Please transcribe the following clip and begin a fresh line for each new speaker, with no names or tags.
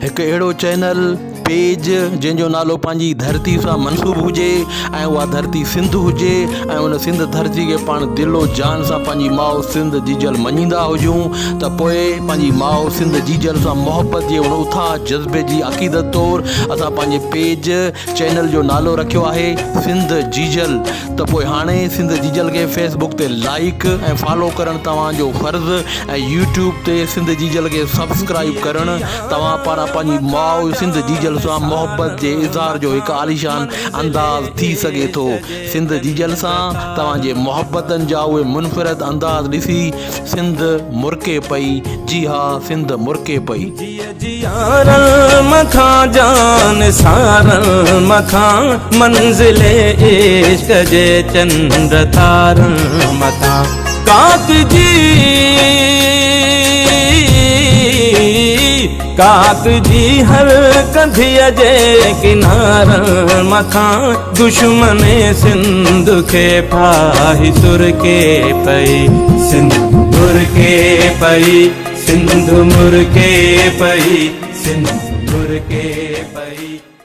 هڪ اهڙو channel, page, جنهن جو نالو پنهنجي ڌرتي سان منسوب هجي ۽ اها ڌرتي سنڌ هجي ۽ ان سنڌ ڌرتي کي پاڻ دل و جان سان پنهنجي ماء سنڌ جيجل مڃيندا هجون ته پوء پنهنجي ماء سنڌ جيجل سان محبت جي ان اٿاهه جذبي جي عقيدت طور اسان پنهنجي پيج، چينل جو نالو رکيو آهي سنڌ جيجل ته پوء هاڻي سنڌ جيجل کي فيس بڪ تي لائيڪ ۽ فالو ڪرڻ توهان جو فرض ۽ يوٽيوب تي سنڌ جيجل کي سبسڪرائيب ڪرڻ توهان پاران پنهنجي ماء سنڌ جيجل سان محبت جي اظهار جو هڪ عاليشان انداز ٿي سگهي ٿو. سنڌ جيجل سان توهان جي محبتن جا اهي منفرد انداز ڏسي سنڌ مرڪي پئي، جي ها سنڌ مرڪي پئي.
جيء جيارن مٿان جان سارن مٿان منزل عشق جي چنڊ تارن مٿان ڪاڪ جي ڪاڪ جي هر ڪنڌيء جي ڪنارن مٿان دشمن سنڌ کي ڦاهي سرڪي پئي سنڌ مرڪي پئي سنڌ مرڪي پئي سنڌ مرڪي پئي.